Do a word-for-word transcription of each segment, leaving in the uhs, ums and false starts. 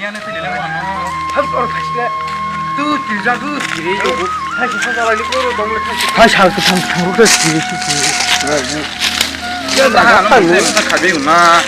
Hai sal kwthang kwthang rok siri. Ya, ya, ya, ya.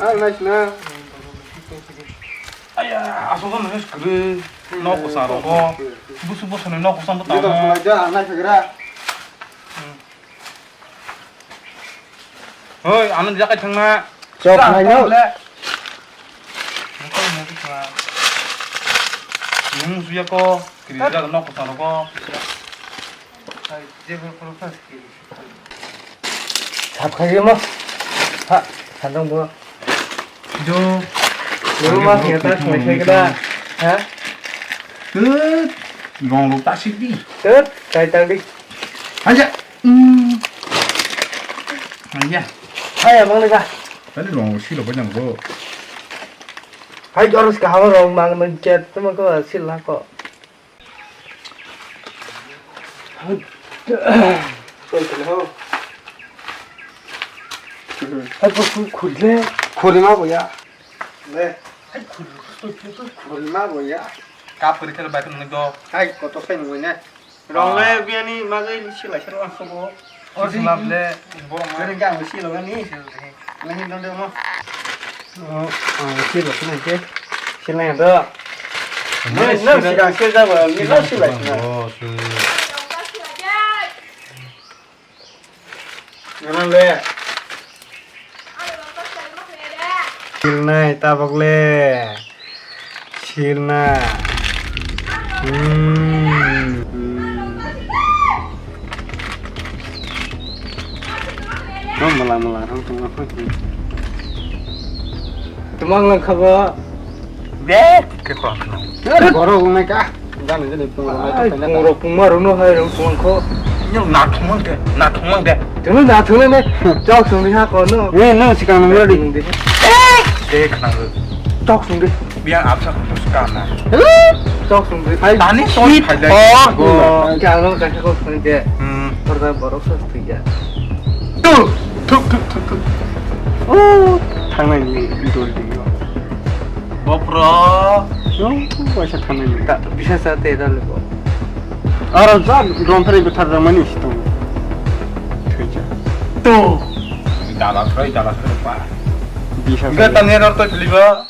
Ang nai sina. Aya, aswk no kwrwi. Nok kwchang rogo. Busu busu ni nok kwchang bwtang. Jidong khulai da, ang nai phagra. Hoi, ano jakai thangna. Chok nai no. Nung suya ko, kiri jaga nok kwchang rogo. Sap khai mo. Ha, sandong bo. Jo. Nuru ma ya ta sung khai kala. Ha? Tut, rong lo ta sik di. Tut, kai tang di. Aja. Hmm. Aja. Hai, abang lega. Tadi rong lo silo bajang bo. Hai, jorus kaham rong mang nang chat, tuma ko sil ha ko. Hai, bo khur, khur le. Khurima boya. Le. Hai, khur, khur, khur, khur. Khurima boya. Kap kori khel bai khun do. Hai, koto sai nungwi ne. Rong le biyani magwi silai sero ang sobo. Ori lab le. Borok ma. Ori gang silo gani. Nang hin dong dong mo. Oh, ang silo silo ke. Silai do. Nang, nang sigang sil jago, ni nang silai sina. Oh, su. Nang le. Silnai tabok le. Silna. Hmm. Oh, mala, mala, rong tong, rong tong. Tumang lang khabo. Be, ke khorang khna. Borok wngnai ka. Gana gana pung rok nai tong khaina. Pung rok pung ma rok no hai rok pung kho. Nyong na thung mang de, na thung mang de. Thung na thung na ne. Chok sung ri ha ko no. Eh, no sikang nang rodi. De khna go. Chok sung ri. Biya apsa ko ska na. Chok sung ri. Hai. Tani to phai de. Chok no ka ko sung de. Hmm. Porda borok sa thwi ya. Tu, thuk, thuk, thuk, thuk. Oh, thangnai ni dol di. Bopro. Yo, waisa thanai ni. Ta, bisa sa te dal bo. Aro ja, dom thari bithar ramani situ. Thija. To. Dala thrai, dala thrai pa. Bisa. Enggak sa. Tanya ror to liba.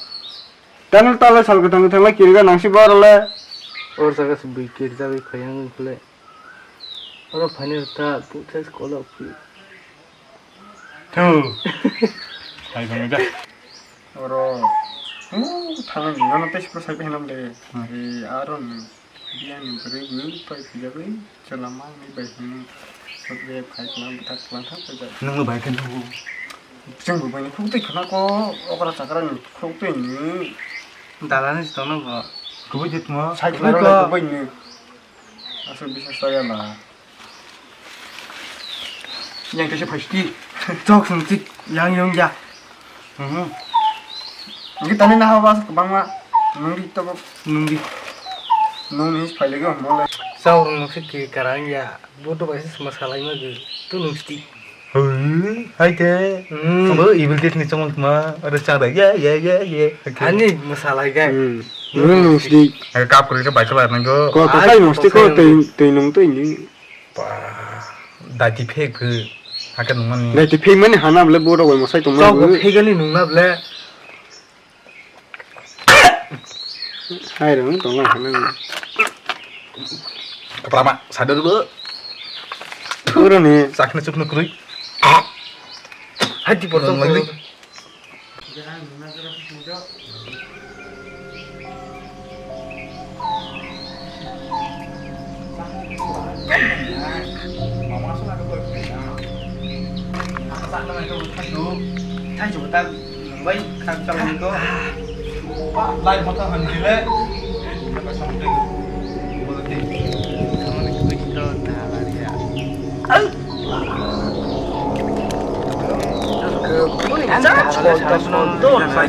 Tanya tala sal ketang ketang lagi kiri kan nangsi bar le. Or jaga se bui kiri jaga khayang khle. Oro phaini ta puthes kolok phi. Thu. Hai bang da. Oro. Uh, thana ni nono tei sipro sai hinam de. Hmm. Eh, aro ni. Dia ni beri ni pai phi jabe. Chala mang ni bai ni. Sok de khai klang bita klang thang pai jabe. Nang bai kan thu. Jeng bo bai ni khuk tei khana ko okra chakra ni khuk tei ni. Dala ni sitong no bo. Kubu jit mo. Sai khana ko bai ni. Aswk bisa saya lah. Yang kaisa phaisdi. Chok sung tik yang yang ya. Mhm. Ini tani nah apa kwbangma nungdi to nungdi. Nungni phailego mole. Saurung nungsi ki karang ya. Bodo bai se sma salai ma ge. Tu nungsti. Hei, hai te. Hmm. Bo evil death ni chomong ma, aro chang da, ye, ye, ye, ye. Ani masalai ga. Hmm. Nung nung sidi. Ai kap kori ka bai kala nang go. Ko ko kai nung sidi ko tei tei nung tei ni. Ba, dati phek phu. Hake nung mani. Dati phek mani hana ble bodo bai masai tong ma. Chok phek ani nung na ble. Hai rong tong ang hanang. Kaprama sadar bo. Puro ni. Sakna chukna krui. Hai di portong lagi. Thai chuta nungbai kham chal nungko. Lai mata han dile. Samani kuito na laria. Sara suna to sai.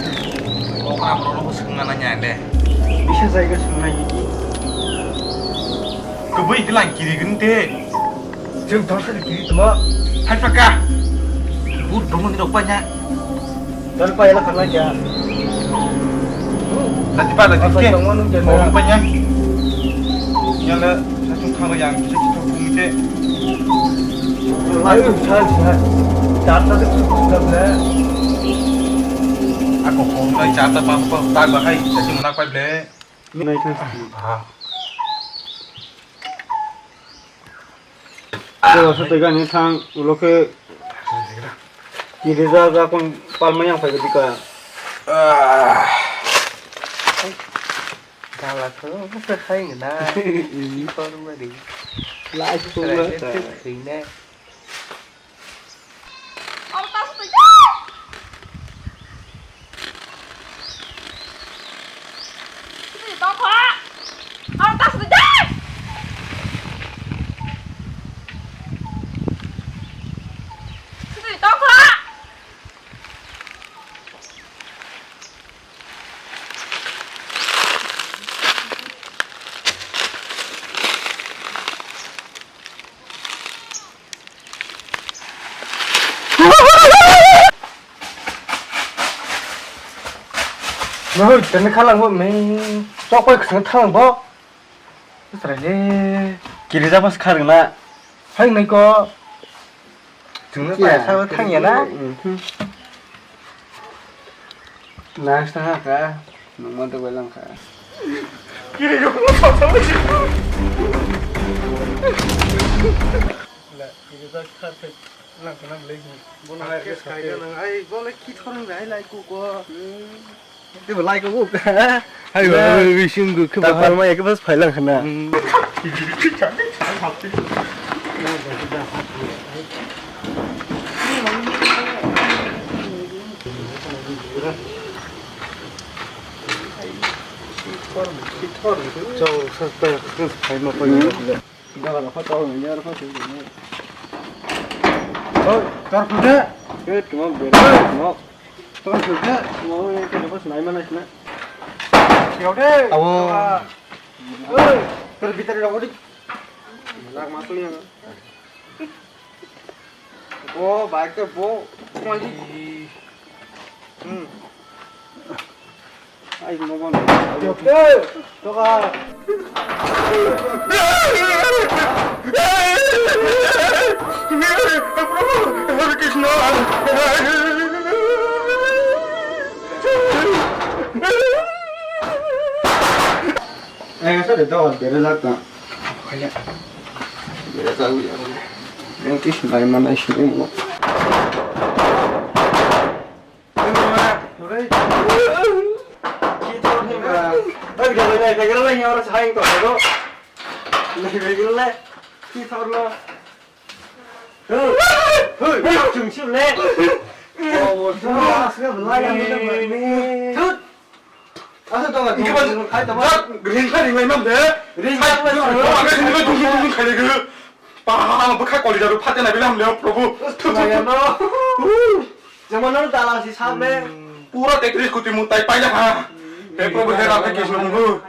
Okra borok no swngna nanya le. Bisa jaiga swngna yidi. Kubui hilang kiri gini te. Jeng thangsa kiri tuma. Hai paka. Bu dong ni rok banya. Dan pa ela kana kya. Lati pa lati ke. Mau banya. Yang le satu thang yang bisa kita pung ke. Ayo, sal, sal. Charta de kuch na le. Ako phone kai charta pa pa tag ba hai, jadi mana kai ble. Nai thang. Ha. Ko sa te gani thang ulo ke. Kiri ja ja kon palma yang phai dika. Gala ko ko khai na. Ki por ma ri. Lai ko ma. Khai na. Nahoi tene khalang bo meng chokpai khasang thalang bo. Srai le. Kiri jaba se kharang na. Hai nai ko. Chwngno paisa bo thangya na? Nice ta ha ka. Nungma to bai lang kha. Kiri ko ko ko. La, kiri ta kha te lang kana ble. Bono hai ke khai na nang. Ai, bono ki thorong dai lai ko ko. Tei bo lai ko. Hai ba, bising go khe ba. Palma ya khe bas phailang khana. Chau sa ta phai ma phai. Oi, tor khulde. Oi, tuma bera, tuma. Tor khulde. Tuma oi, kene bas nai mana sina. Yaude. Awo. Oi, tor bitari rok odi. Lak masuk ya. Oh, bike to bo. Kemali. Hmm. Ai, mo bon. Yo, toka. Hare Krishna. Eh, sorry, dogan bere jak ta. Bere jak ya. Yang kis nai mana sini mo. Asa tong. Ringkha ringlai mam de. Ringkha ringlai mam de. Ringkha ringlai mam de. Ringkha ringlai mam de. Ringkha ringlai mam de. Ba, bwkha koli jaru phate na bilam le, Prabhu. Thut, thut, thut. Jemon no dala si sab le. Pura tetris koti mutai paila ha. He Prabhu, he Radha Krishna Prabhu.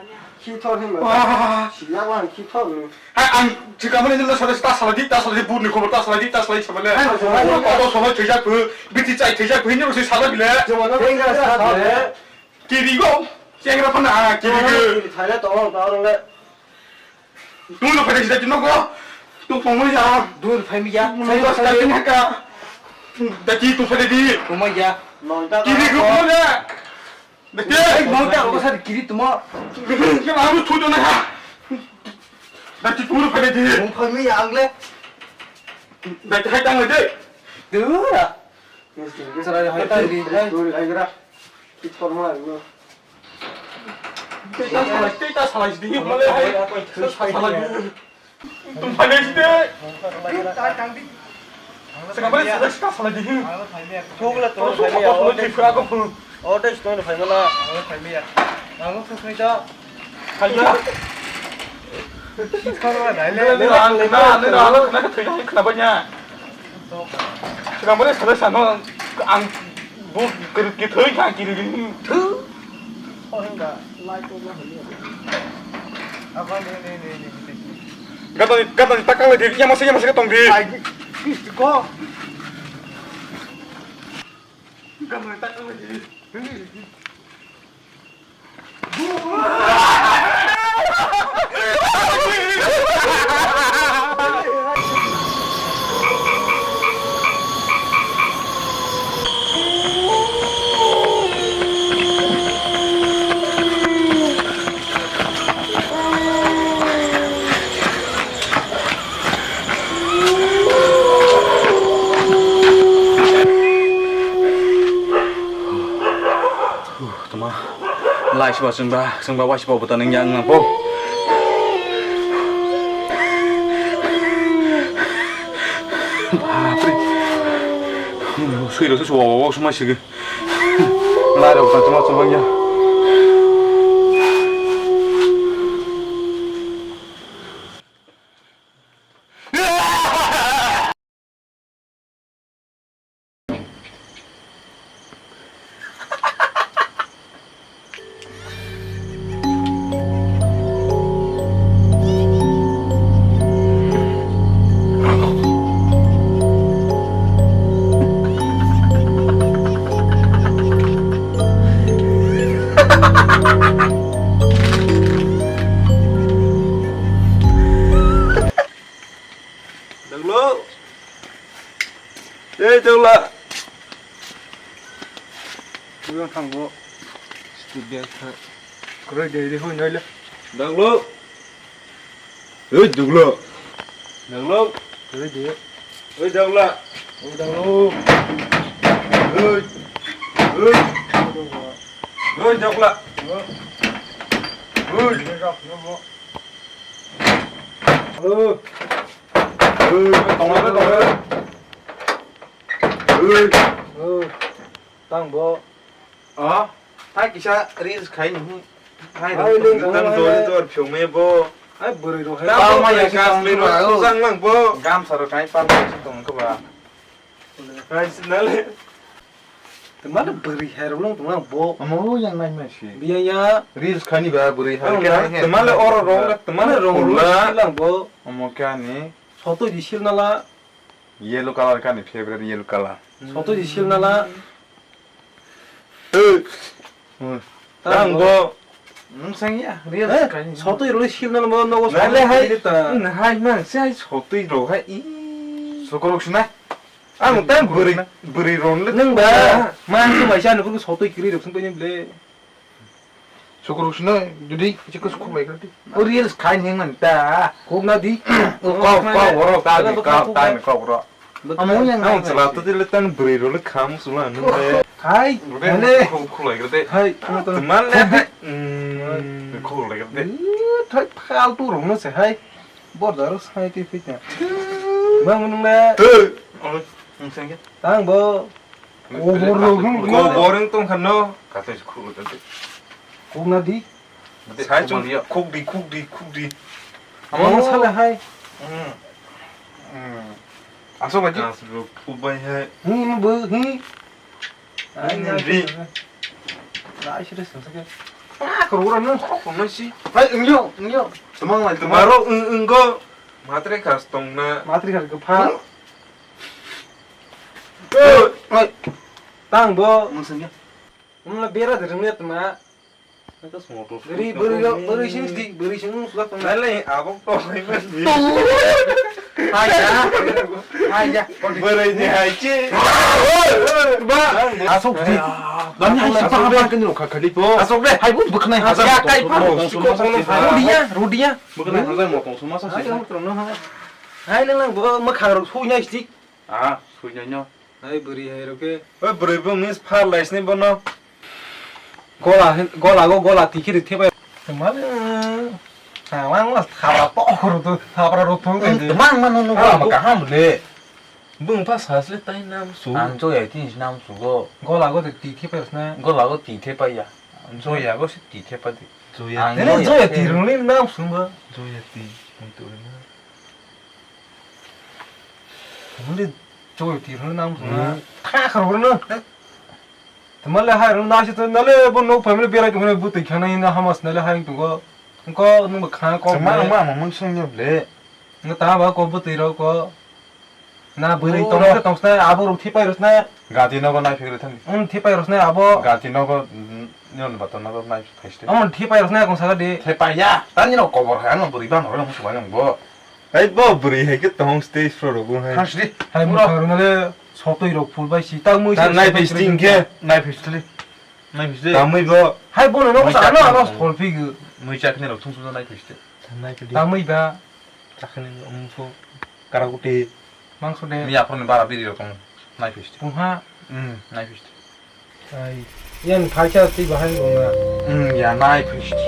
Khi thor hin ba. Wah. Siya wan khi thor ni. Hai ang jika mani nila sare ta sala di, ta sala di, bur ni khobor ta sala di, ta sala di sabale. Hai, hai, hai. Koto sala thejak phu, biti chai thejak phu, ni rusi sala bile. Jemon no dala sab le. Kirigo, chengra phano, ah, kirigo. Kiri thaile tong, tong le. Tung no phai sida kino ko. Tung tong mo ya. Dur phai mi ya. Tung no sida kino ka. Da ki tung phai di. Tong mo ya. Kirigo mo le. Da ki. Ei, mo ta ro sa kiri tong mo. Ke ma mo thu to na ha. Da ki tung no phai di. Tong phai mi ya ang le. Da ki hai tang le de. Dur. Chwrai hai ta ri hai. Dur hai gra. Ki thor ma ri no. Tei ta salai, tei ta salai sidi, malai hai. Salai. Tum phai nai sidi. Saka bai saka saka salai di. Thok la to. Thok la to. Thok la to. O dai sto phai mala. Ang thok ni ta. Khaya. Ang le ang le ang le khna khna banya. Saka bai saka sano ang Bo kiri ki thoi kha kiri ki. Thu. Oh, hinga, light off la holi. Apa ni, ni, ni, ni, ni. Gata ni, gata ni takang le di, ya masa, ya masa tong di. Ai, ki, ki, ko. Gata ni takang le di. Tama, lai siba chwngba, chwngba wai siba bwta nang yang nang po. Bapre. Sui rok se suwa wa wa suma sigi. Lai rok ta chuma chuma ya. Daglo. Ei, dagla. Buyan thangbo. Student kha. Koroi dei dei hoi noile. Daglo. Ei, daglo. Daglo. Koroi dei. Ei, dagla. Ei, daglo. Ei. Ei. Ei, dagla. Ei. Hello. Oi, tongla, tongla. Oi. Oi. Tang bo. Ah, tai kisa reels khai ni. Hai, hai, le, tam hai, dori hai. Dor phiu me bo. Hai, bwrwi rok hai. Tam ma ya kas le ro, sang lang bo. Gam saro kai pan tong ko ba. Hai, sinale. Temale bwrwi hai rok long tong lang bo. Amo yang nai ma si. Biya ya. Reels khani ba bwrwi hai. Ang khe na, hai hai. Temale oro rong, temale rong rong lang bo. Amo kani. Sotoi di sil nala. Yellow color kani favorite yellow color. Sotoi di sil nala. Eh. Hmm. Tang bo. Nung sang ya, real eh, kani. Sotoi rok sil nala bo nogo. Nale hai. Hai mang se hai sotoi rok hai. Sokorok sina. Ang ta bwrwi, bwrwi rong le. Nung ba, man tu bai sa nukung sotoi kiri rok sung pai ni ble. Sukuru sino, judi, chikos khuk lai kati. O reels khai ning man ta. Khuk na di. O kau, kau, oro ta di, kau, ta ni kau, oro. Amo yang ang chela to dile tan bwrwi rok le kham sula nung le. Hai, le. Khuk, khuk lai kati. Hai, teman le hai. Hmm, khuk lai kati. Thai phal tu rong no se hai. Border sai twi phi ta. Bang nung le. Oi, nung sengke. Tang bo. Kobor rok hwn kobor wng tong khan no. Kathai se khuk rok. Khuk na di. Sai chung khuk di, khuk di, khuk di. Amo sale hai. Hmm. Hmm. Asok aji. Asok khuk bai hai. Hmm, bo, hmm. Ai, ri. Ai, sida sida sida. Ah, koro koro no. Koro no si. Hai, engyo, engyo. Temang lai, temang. Maro eng, enggo. Matre khas tong na. Matre khas gepha. Oi. Tang bo. Mung sengya. Mung la bera de rung ya tma. Bwrwi, bwrwi, bwrwi sing di, bwrwi sing sulak tong. Nale, abok to hai man di. Hai ya. Hai ya. Bwrwi ni hai chi. Ba, asok di. Bani hai sapa apa kan lo khakali po. Asok de. Hai bu buknai. Ya kai pa. Rudiya, rudiya. Buknai hazar mo tong suma sa. Hai nang nang bo makhang rok sui nai stik. Ah, sui nai no. Hai bwrwi hai rok khe. Oi bwrwi bo miss phar lai sini bono. Gola hin, gola go gola tikhe ri thepai. Mane. Tawang mas thapra to khuru to thapra ro thong de. Mang mano no gola ma kaham le. Bung pa sasle tai nam su. Ang joya tin nam su go. Gola go de tikhe pai sna. Gola go tikhe pai ya. Joya go si tikhe pai de. Joya. Ang joya ti rung le nam su ba. Joya ti. Ang to na. Muli joya ti rung nam su. Kha khuru no. Male hai rung nasi to nale bo nok family berai tongmani butwi khana hinda hamas nale hai tongo. Ko nung bo khana ko. Sama nung ma mung sung nyo ble. Nung ta ba ko butwi rok ko. Na bwrwi tong tong sna abo rung thipai rosna. Gati nogo nai phikri thani. Um thipai rosna abo. Gati nogo nyon bato nogo nai phaiste. Um thipai rosna kong saga di. Thipai ya. Tani no kobor hai ano bwrwi ban horo musu bai nang bo. Hai bo bwrwi hai khe tong stage pro rogo hai. Khasdi. Hai mura. Mura rung nale sotwi rok phul bai si ta mui. Nai phaiste inke nai phaiste. Nai phaiste. Tamui bo. Hai bo no ko sa ano ano phol phigwi. Mui chakni rok thung thung nai phaiste. Nai phaiste. Tamui ba. Chakni umso. Karakuti. Mangso de. Mi aphro ni bara biri rok tong nai phaiste. Pungha. Hmm, nai phaiste. Ai, yang phaisa twi bahai wngna. Hmm, ya nai phaiste.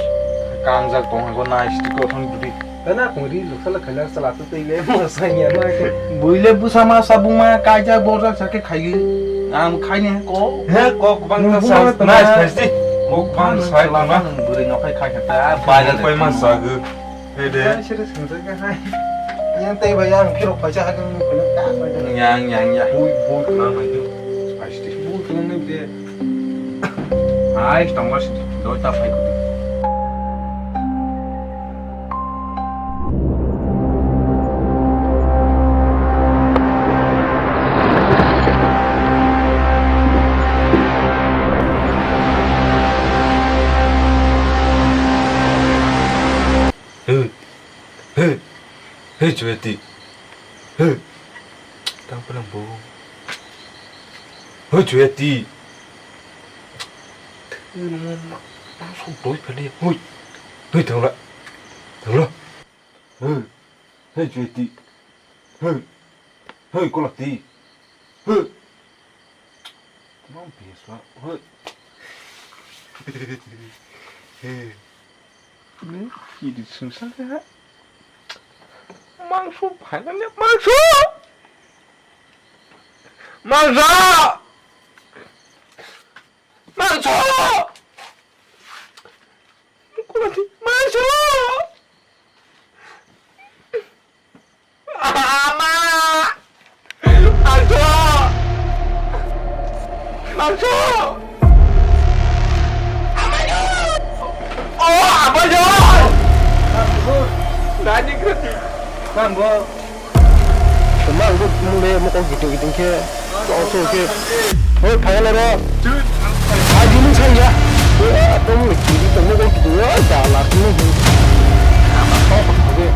Kangjak tong hango nai sti ko thang dudi. Tana kong ri luksa la khailak sala tu twi le mo sai ya ma ke. Buile busa ma sabung ma kaijak borjak sa ke khaili. Ang khaini ko. He kok bang nai phaiste. Kok bang sai lama. Buri no khai khai ta. Bai la koi ma sagu. Hede. Ai, sere sengsa ka hai. Yang tei bai yang phirok paisa hakang mo kena ka bai. Yang, yang, yang. Bui, bui kena mai tu. Pasti. Bui kena mai de. Ai, tongwa sih. Doi ta pai kudu. Hei. Hei, hei, Jweti. Hei. Tang pala bo. Hei, Jweti. Thwrwngmo ma, ma sok doi phali. Hei. Hei, thangla. Thangla. Hei. Hei, Jweti. Hei. Hei, Kolati. Hei. Mang biaswa. Hei. Hei. Ni kiri sungsa ka. Mangso phaina le mangso. Mangso. Mangso. Mangso. Ama! Mangso! Mangso! Amayo! Oh, amayo! Nani krati? Sambo. Tuma ang mung de mokol kiting kiting khe. Oke, oke. Hoi, phai loro. Aji nung sai ya. Atom ni kiri tong mo kiri. Oi, da la ni. Apa kok oke.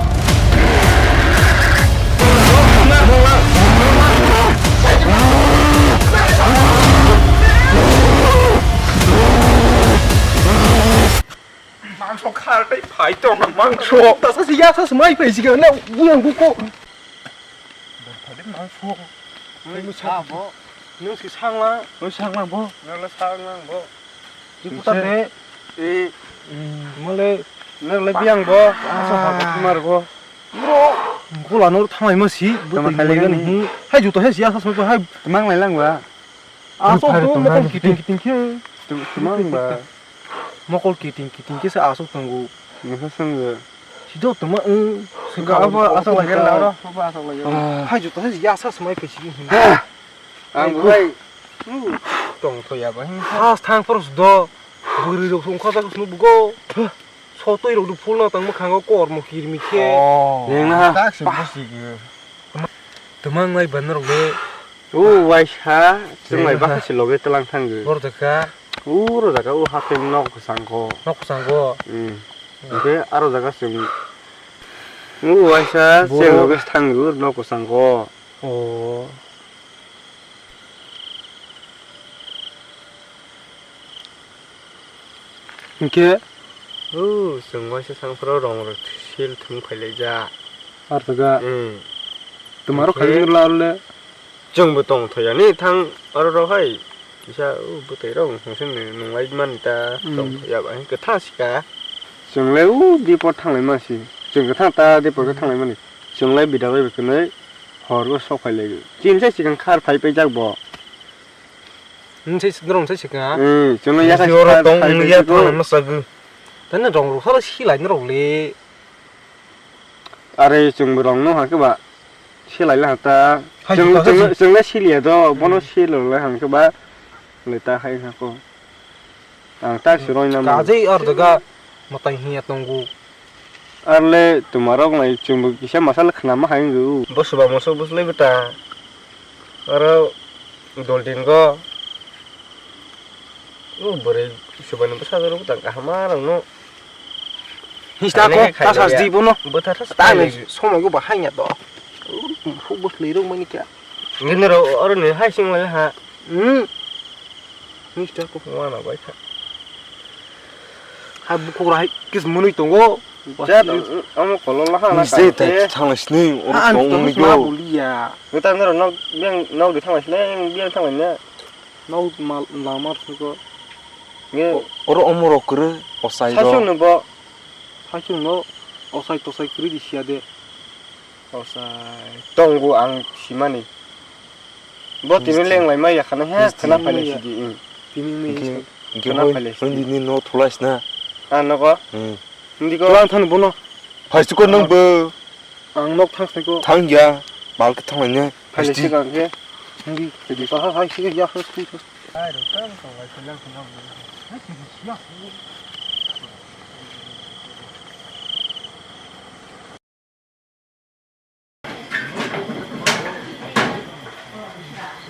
Mangso khar tai phai tong mangso. Ta sa si ya sa smai phai si ga na. Yang buko. Phai mangso. Nung si sangla. Nung sangla bo. Nung le sangla bo. Di puta de. Eh. Mole. Nung le biang bo. Asa ha ko mar bo. Bro. Gola no thamai ma si. Bo tama twi khailai mole gani. Hai juto hai si asa so hai. Mang lai lang ba. Aso tu mokol kiting kiting khe. Mang ba. Mokol kiting kiting khe se asok tongo. Nokha songja. Sido tongma, um, sengka abo asok lai aro, abo asok lai. Hai juta hai ya sa smai pesi. Ang hai. Tong to ya ba. Has thang por do. Buri rok song kha sunu bugo. Sotoi rok du phul no tang mokhango kormo kirmi khe. Neng na. Tak se bosi. Twmang lai ban rok le. O waisa, chwng lai bakha se loge tlang thang gwi. Bor jaga. Uro jaga o hapeng nok bwskango. Nok bwskango. Hmm. Hwnkhe aro jaga chwng. O waisa, chwng loge thang gwi nok bwskango. O. Hwnkhe? O, chwng waisa thang phuru rong rok sil thwng phailaijak. Arthaga. Hmm. Twma rok khaijak rwla arole. Chwngbo tongthok yani thang aro rok hai. Kisa o bwtwi rok hwnkhe nwng lai mani ta tongthok ya bai kwthang sika. Chwng lai o dipor thang lai mani si. Chwng kwthang ta dipor khe thang lai mani. Chwng lai bida bai kwnwi hor bo sok phai lai. Chini sai sikang khar phai paijak bo. Nwng se norok se sikha. Hmm, chwngno yakha oro tong nwng ya thang ma sagu. Tani rong rok sala silai norok le. Are chwng rong no hakhe ba silai la ta. Chwng chwng le siliya do bono silo le hakhe ba. Le ta hai na ko. Ang ta si roi na mo. Kajai ar daga matai hiya tongo. Ar le tumarok nai chumbu kisa masal khna ma hai ngu. Bo suba moso bus le beta. Aro dol din go. O bore suba ni bwsa rok ta kaham ma rang no. Hista ko ta sa di bono. Bo ta ta. Ta ni somai go ba hai nya to. Hu bus le rok mani kya. Ngin ro oro ni hai sing lai ha. Hmm. Mister ko. Wana bai kha. Ha bukhuk rai kis munui tongo. Jat, amo kolol la hana. Nise ta thangla sini oro tong ni go. Bulia. Neta nero nok biang nok di thangla sini biang thangla ne. Nok mal lamar suko. Nge oro omo rok kre osai ro. Sasung no bo. Sasung no osai tosai kri di sia de. Osai tongo ang simani. Bo tini lenglai mai ya khana he khana phaile sidi. Tini mi khana phaile sidi. Hindi ni no thulai sna. Ah nogo. Hmm. Hindi ko. Tulang than bono. Phaisu ko nang bo. Ang nok thang sai ko. Thang ya. Bal ke thang ne. Phaile sidi. Hindi. Jadi pa ha hai sidi ya ha sidi. Ai ro tang ko lai ko lang ko.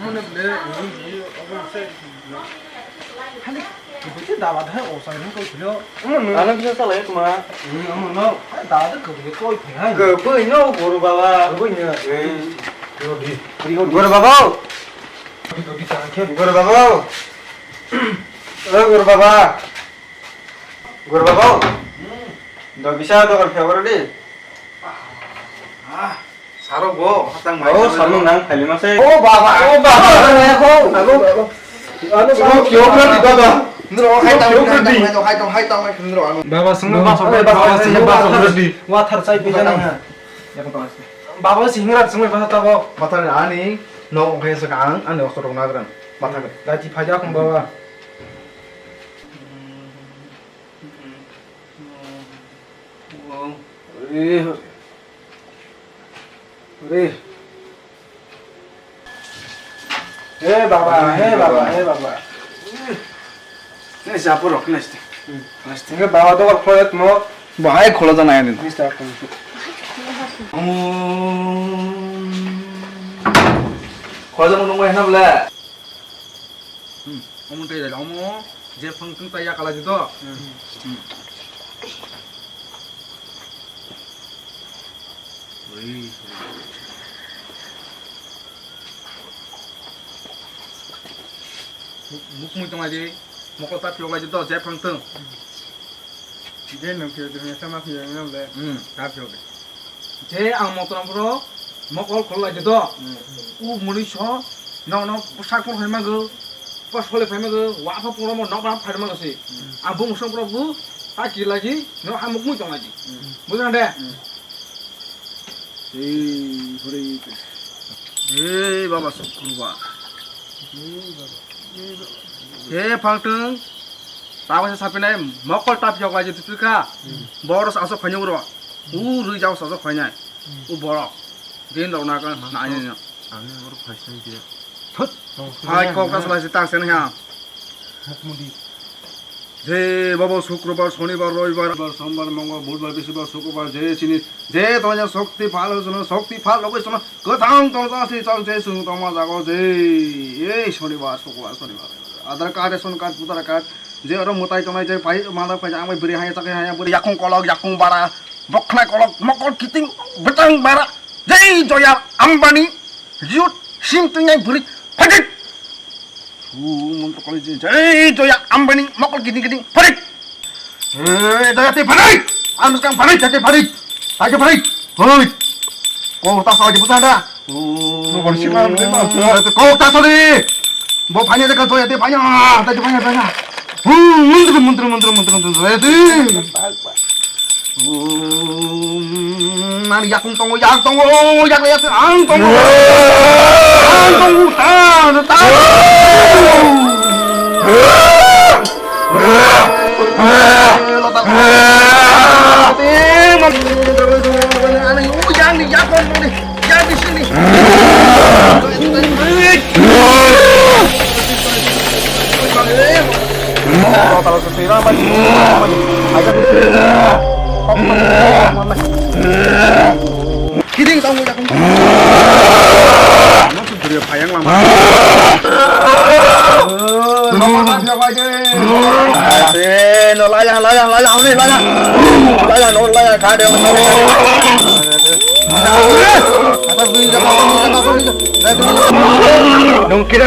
Ano kisa salai tuma? Kwbui no guru baba. Kwbui no. Guru baba. Guru baba. O guru baba. Guru baba. Dogisa dogar pheboro di. Ah, saro bo hatang mai. Oh, samung nang khali ma se. Oh baba, oh baba. Ho, halo. Ano kyo kyo di baba. Nro hai tang, hai tang, hai tang, hai tang, hai tang, nro ano. Baba sungno baba, baba sungno baba di. Wathar chai pisa nang ha. Baba singra sungno baba tabo. Wathar ani no ongkhe sa ang, ani osto rok nagrang. Wathar. Dati phaja khum baba. Re. Re. He baba, he baba, he baba. Ni sapor rok nasti. Nasti. Nge baba to kholo mo. Bahai kholo jana ani. Nasti. Kholo jana nunggu hena bole. Hmm, omo tei jaga omo je phang tong tei yakala di to. Hmm. Hmm. Ui. Muk-, mukmui tong lai di, mokol ta phiyok lai di to, je phang tong. Je nwng phiyok di, nwng sama phiyok nwng le. Hmm, ta phiyok di. Je ang motom bro, mokol khol lai di to. Hmm. U muni so, no, no, bwsak phor phai mago, bwsak phai mago, wa pha pura mo, no, ba phai mago si. Hmm. Ang bu musong bro bu, ta ki lai di, no, ha mukmui tong lai di. Hmm. Bujhang de? Hmm. Ei, hore. Ei, baba, sukruba. He, phangtwng. Tabuk se sapinai, mokol tap yok lai je tupika. Boros asok khainai uro. U rui jao asok khainai. U borok. Din rok na ka, na ani no. Ani oro phai sai je. Thut. Hai kok ta salai se ta sen ha. Mukmudi. Je babo, শুক্রবার, শনিবার, রবিবার, সোমবার, মঙ্গলবার, বুধবার, বৃহস্পতিবার, শুক্রবার, je chini, je tongya shokti phal hoy sono, shokti phal logoi sono, kwthang tongsa si chal je sung tongma jago je, ei শনিবার, শুক্রবার, শনিবার, Aadhaar card, ration card, voter card, je oro mwtai tongnai je pai mala pai ang bai bwrwi haya chakri haya bwrwi yakung kolok yakung bara, bokhnai kolok mokol kiting bwtang bara, jei Joya Ambani, Jiyot sim twngnai bwrwi, phadik! Su montro kali je, jai Joya Ambani mokol kiting kiting, phadik! Ei, Joya tei phadik! Ang skang phadik, jai tei phadik! Jai tei phadik! Hoi! Kok ta soi di buta da! Nokol sima ang tei ma. Kok ta soi di! Bo phanya de ka Joya tei phanya, tei phanya, phanya! Hu, mantri, mantri, mantri, mantri, mantri, mantri, mantri. Om, nani yakung tongo, yak tongo, yak le yak ang tongo. Ang tongo, ta, ta. Ani, u, yang ni, yakung ni, yang di sini. Totalo se twi rang bai. Aja. Kidding tong. Ano se bwrwi phayang lama. Eh, no laya, laya, laya, hwnwi laya. Laya, no laya, kha de, no. Nung kira.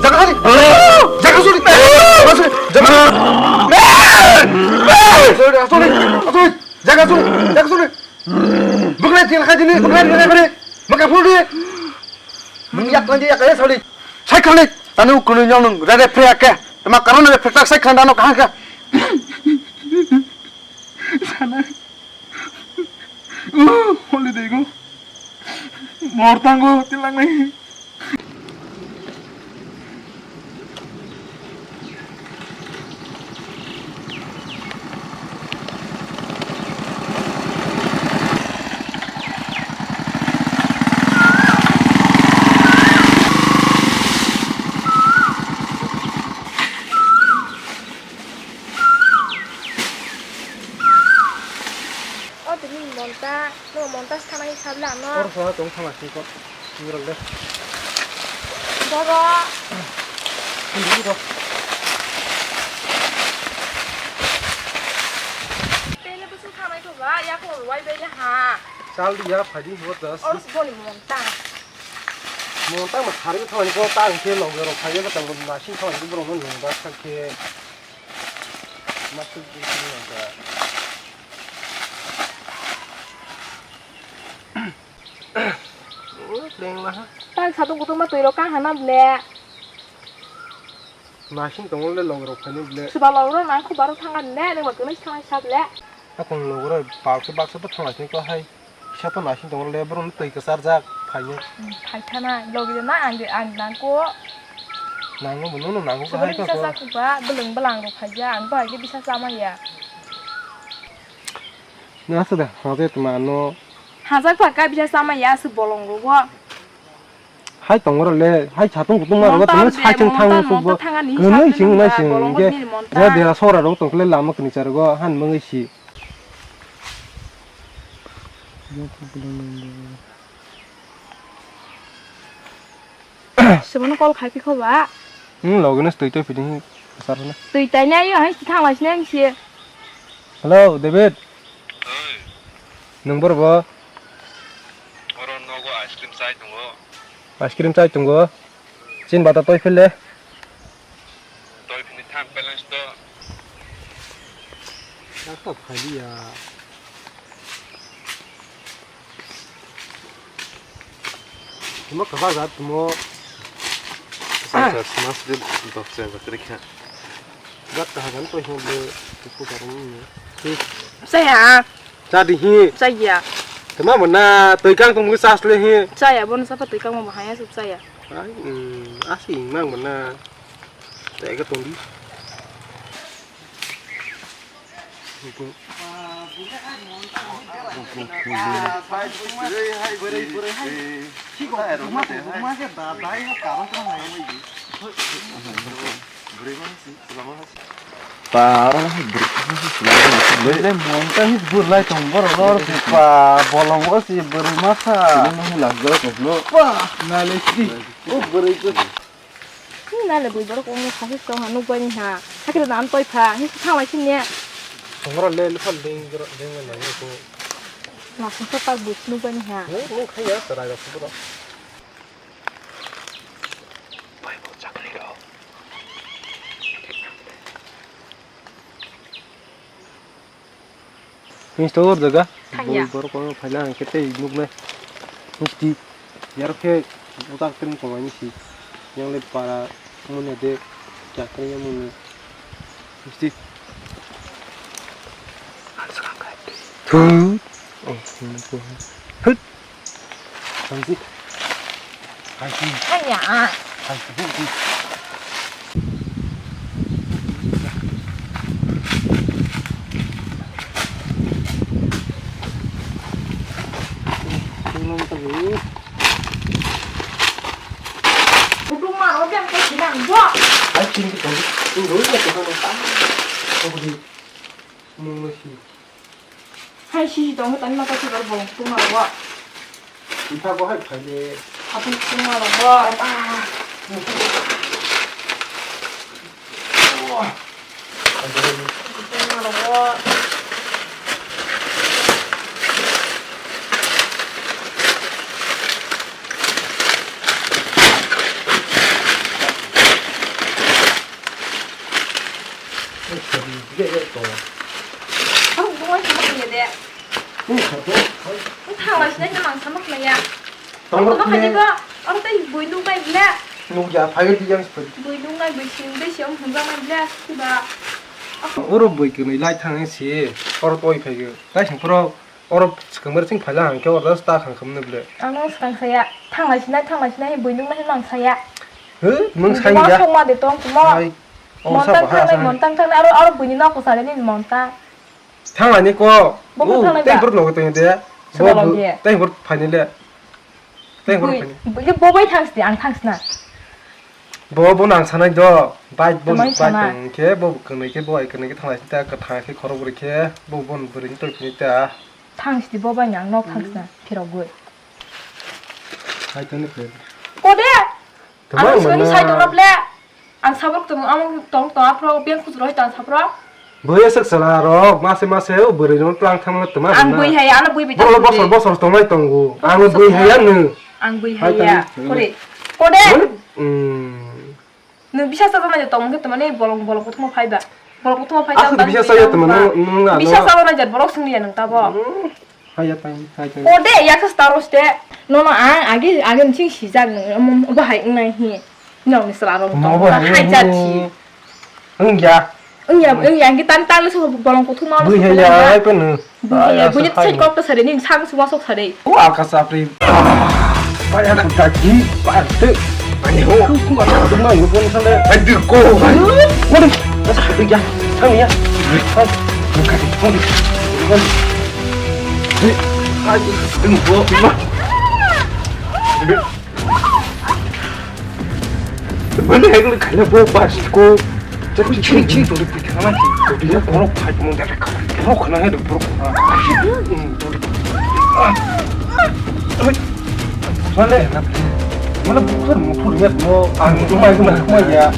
Jaga suri. Jaga suri. Jaga suri. Suri, suri, suri. Jaga suri. Jaga suri. Buklai tiang khai dini, buklai tiang khai dini. Maka phul di. Mung yak lagi yak ya sori. Sai khali. Tanu kunu nyong nung rede pre ake. Tama karon rede pre tak sai khanda no kahang ka. Sana. Uh, holiday go. Mortango tilang nai. O tini monta, no monta sana isab la no. Por sana tong sana siko. Nirol de. Bobo. Hindi ko. Tele busu khamai ko ba, ya ko wai be ha. Chal di ya, phai di, what does? Or boni monta. Monta ma khari ko thani ko ta ang ke lo ro phai ya ta mo na sing thani ko bro no ba sa ke. Ma su di ni ba. Tang satung kutung ma twi rok kang hana ble. Nasing tongo le log rok phani ble. Suba log rok nang khu baro thang ani le, nang ma twi nai thang sa ble. Hakon log rok baksa baksa to thang sini ko hai. Kisa to nasing tongo le bro twi kwchar jak phai. Phai thana log rok na ang ang nang ko. Nango mo no nango ko hai ko. Bisa sa khu ba beleng belang rok phai ja ang ba ge bisa sa ma ya. Nang aswk da, hwnjak tongma ano. Hwnjak pha kha bisa sama ya aswk bolong rogo. Hai tongo rok le, hai satung kutung ma rogo tongma saichung thang suk bo. Kwnwi sing nai sing hwnkhe, je bera sora rok tong khe lama kwnwi cha rogo, han mangwi si. Sibano call khai pikho ba. Hmm, logi no twi twi pidi hi sar na. Twi tai nai yo hai thang lai sinai si. Hello, David. Oi. Nung bor bo? Oro nogo ice cream chai tongo. Ice cream chai tongo. Chin bata toi phile. Toi phini tham balance to. Yak ta phali ya. Tuma kaha jat tumo. Sasa smas de dokse bakri kha. Jat kaha gan to hon de tuku karum ni. Saya. Cha di hi. Saya. Tuma mana toi kang tung sas le hi. Saya bon sapa toi kang mo bahaya sup saya. Ai, mm, asi mang mana. Tega tong di. Ba, oro hai bwrwi monta hi bwrwi lai tong borok oro se ba bolong o se bwrwi masa. Ba, nalai si. O bwrwi ko. Ni nale bui borok omo sasis tong ha nukbai ni ha. Hakhe dan toi pha. Ni thang lai sini. Songra le lupha ling ling lai ko. Nasing so tak bui nukbai ni ha. Ni ni khaya sarai rok bro. Bai bo chakni rok. Misto or jaga. Thangya. Bui borok kono phaina ang khe tei nuknai. Misti. Yarok khe utak tring tongnai misti. Yang le para mone de jakri mone. Misti. Thu. Oh, hut. Samsi. Hai si. Hai ya. Hai si, hai si. Kutung ma, oke, oke, sila. Bo. Ai, chini ki tong. Tong doi ya, tong doi. Tong doi. Mung no si. Hai, si si tong, tani mata si bar bolong tong na wa. Ita ko hai phai le. Apun tong na wa. Ah. Ang bunga sama kaya de. Ang thang lai sinai mang sama kaya. Tamo kaya ko, ang tai bui nung kai ble. Nung ya phai di yang sepet. Bui nung nai bui sing bui siam hung nai ble kiba. Oro bui kwnwi lai thang si, oro toi phai go. Tai sing pro, oro swkang bar sing phai lang khe oro ta khang kham ne ble. Ang nung swkang saya, thang lai sinai, thang lai sinai bui nung nai mang saya. He, mung sai ya. Sok ma de tong mo. Hai. Monta thang nai, monta thang nai, aro, aro bui ni nok ko sare ni monta. Thang lai ni ko. Bo thang lai tei ba? Bor logo tong de. Soba logo ye. Tei bor phai ni le. Tei bor phai ni. Bui, bui, bo bai thang sti, ang thang sna. Bo, bo nang sanai do. Bai bo, bai tong khe, bo kwnwi khe, bo ai kwnwi khe thang lai ta, ka thang khe khorok bwrwi khe, bo bon bwrwi ni toi phini ta. Thang sti bo bai nang nok thang sna, phirok gwi. Hai tong ni khe. Ko de. Tama ang sini mana? Sai tong le. Ang sabok tong, ang tong tong aphro, biang khujuro hai tang sabro. Boya sak sala ro, mase mase o bwrwi no tlang thang tama. Ang bui hai, ano bui bita. Bosor bosor tong lai tongo. Ang bui hai ano. Ang bui hai ya. Kore. Kore. Hmm. Nung bisa sa jana tong ke tama ne bolong bolong kotmo phai ba. Bolong kotmo phai ta. Aku bisa sa ya tama nung nung. Bisa sa jana borok sing ya nung tabo. Haya tang, haya tang. Ode, yaksa staros de. Nono ang agi, agi mching sijak nung, um, um, bahai wngnai hi. Nong ni sra rong tong, bahai jat si. Wng ya. Wng ya, wng ya, ngi tan tan so bolong kuthum ma. Bui haya, ai penu. Bui haya, bui ni sai kok ta sare, ning sang suwa sok sare. O aka sapri. Pai ada kaki, pai te. Ani ho. Ku ku ada kena ni pun sale. Aduh ko. Waduh, masa hati ya. Sang ya. Bukan, bukan. Mana yang lu kena bawa pas ko? Tapi ciri-ciri tu lebih kena lagi. Dia borok fight mau dari kau. Mau kena ada borok. Mana? Mana bukan motor lihat mau. Ang cuma itu mah ya.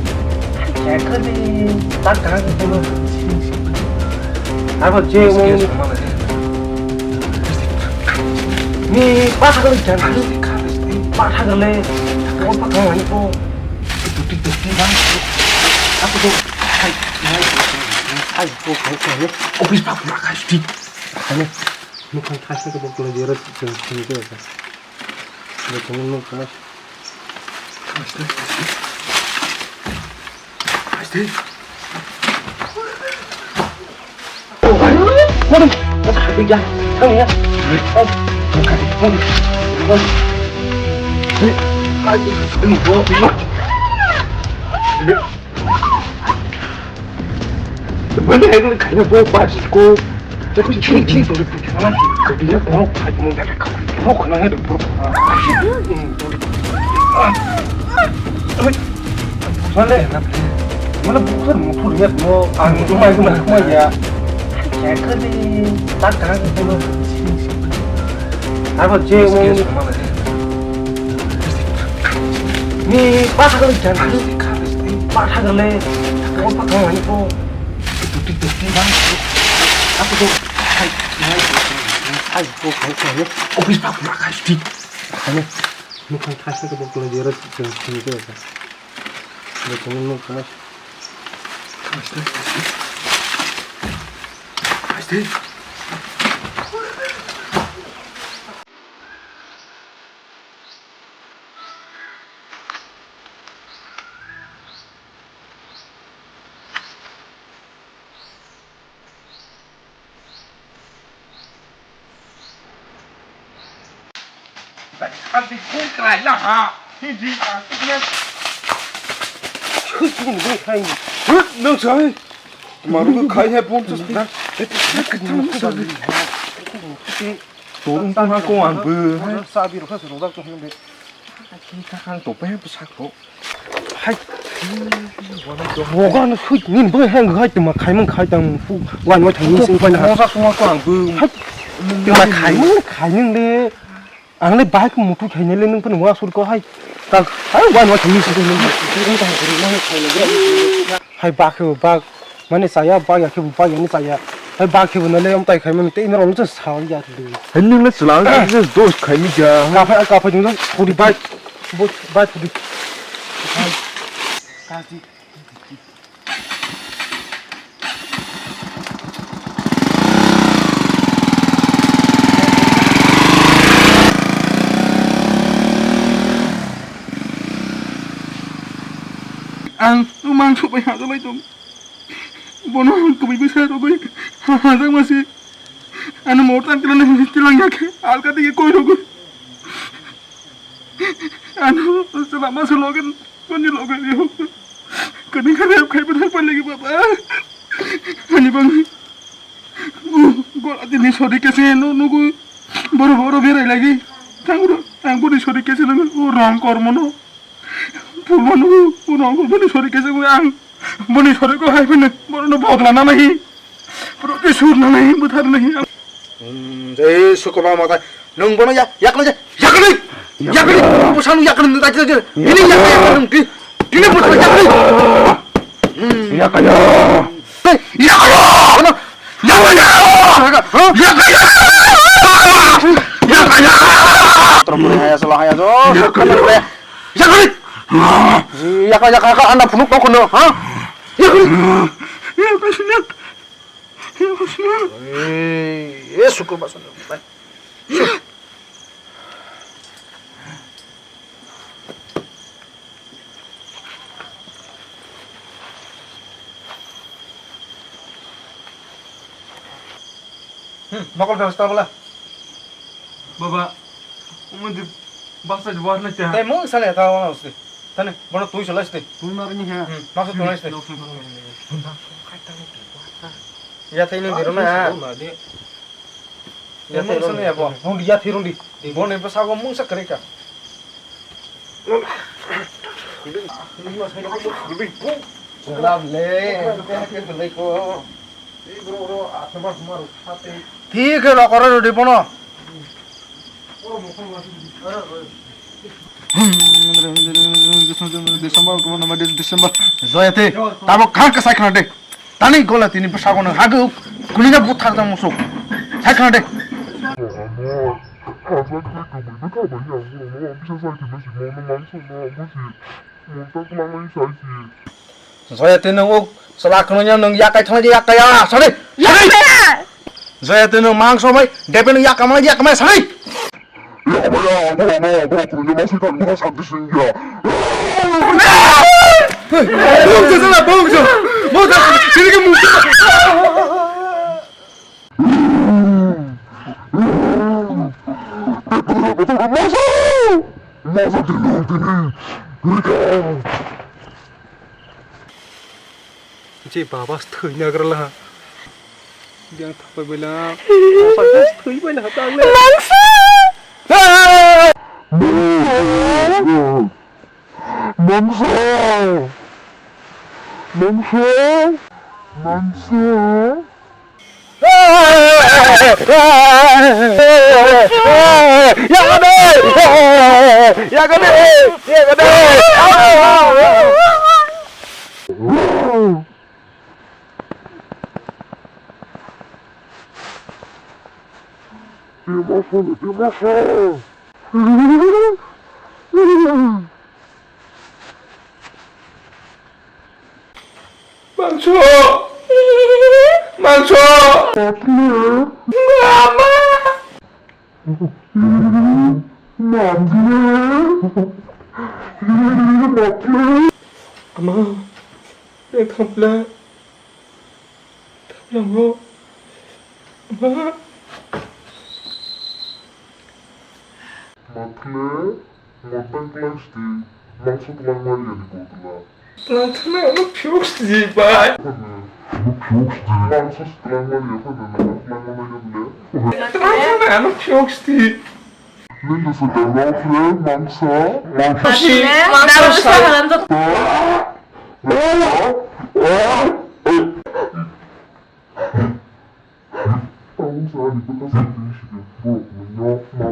Ya kan di tak kan itu. Apa je mau? Ni patha kali jan kali. Patha kali. Kau patha kali ko. Tuti tuti bang. Aku tu. Hai, hai, hai, hai, hai, hai, hai. Office pak makai sih. Hai, ni kan kasih ke bokol dia tu sini tu. Dia tu nung kemas. Kemas tu. Kemas tu. Mane, mane bukan motor ya, no. Ang cuma itu mah ya. Kayak ni tak kan itu. Apa je mau? Ni patha kali jan. Patha kali. Kau patha kali ko. Tuti tuti bang. Apa tu? Hai, hai, hai, hai, hai. Office pak makai sih. Hai. Nukhan thaisa khe bo kwlai jera chwng sini khe. Bo chwng nuk kha. Nung sai. Maru khai hai pon tus na. Torung tang ko ang bu. Sabi ro kha ro dak to hang de. Ki ta khang to pe bu sak ro. Hai. Boga no sui ni bo hang hai tuma khai mang khai tang fu wan wa thang ni sing pai na. Mosa suma ko ang bu. Hai. Tuma khai mang khai ning le. Ang le bike mutu khai ne le nung pun wa sur ko hai. Tang hai wan wa thang ni sing pai na. Hai bak he bak. Mane saya bak ya ke bak ya ni saya. Hai bak he na le am tai khai mang te ina ro sa ya. Hai ning le chula dos khai mi ja. Ka phai ka phai jung jung puri bike. Bus, bus, bus. Kasi. Ang mangso bai hajalai tong. Bono ang kubui bisa rogoi hajak masi. Ano mortan kila na tilang yak alka digi koi rogoi. Ano selama selogen koni loge rio. Kani kare kai pada pale gi baba. Ani bang. Gol ati ni sori kese no nugu. Boro boro berai lagi. Tangro ang boni sori kese no rong kormono. Pulmanu, uno, boni sori kese ang, boni sori ko hai phano, bono bodla na nahi. Protisud na nahi, buthar nahi. Hmm, jai sukoma mata, nung bono ya, yakno ya, yakno, yakno, busa nung yakno, tak tak, ini yakno, yakno, di, ini busa yakno. Hmm. Ya kaya. Hey, yakno, yakno, yakno, yakno, yakno. Terus ya salah ya so. Yakari! Yaka, yaka, yaka, anda phunuk tong kono, ha? Yakari! Yakari! Yakari! Eh, eh, syukur, Pak, syukur. Hmm, mokol bebostha bole. Baba, umudi basa juar na cha. Tei mung sale ta wana usti. Tani, bono tui sala usti. Tui marini ha. Hmm, maksa tui sala usti. Ya tei nung dirona. Ya tei nung ya bo. Nung ya tei nung di. Bono basa go mung sa kereka. Salam le, belai ko. Thik khe rokoro rwdi bono. December, December. Joyate, tamo khang ka sai khna de. Tani gola tini bwsakgo nwng hagwi kunina buthar jang musuk. Sai khna de. Joyate nwng uk chwla khwnwi nwng yakai thangwi yakai ya sani. Sani. Joyate nwng mang somai depe nwng yakamai yakamai sani. Bongso sana, bongso. Bongso, sini ke muka. Je baba thwi nagrala. Yang thapai baila. Baba thwi baila tang le. Mangsa. Mangsa. Mangsa. Mangsa. Yakade! Yakade! Yakade! Mangso! Mangso! Mama! Ama, nang thangpla, thangpla mo. Ama. Matle, motang klai sti, mangso klai mari ani gotla. Matle, ano phiok sti bai. Ano phiok sti, mangso klai mari ani gotla. Matle, ano phiok sti. Nini sudah mau friend, mangsa, mangsa. Mangsa. Ang sa ani bwkha sakni simi borok nungno ma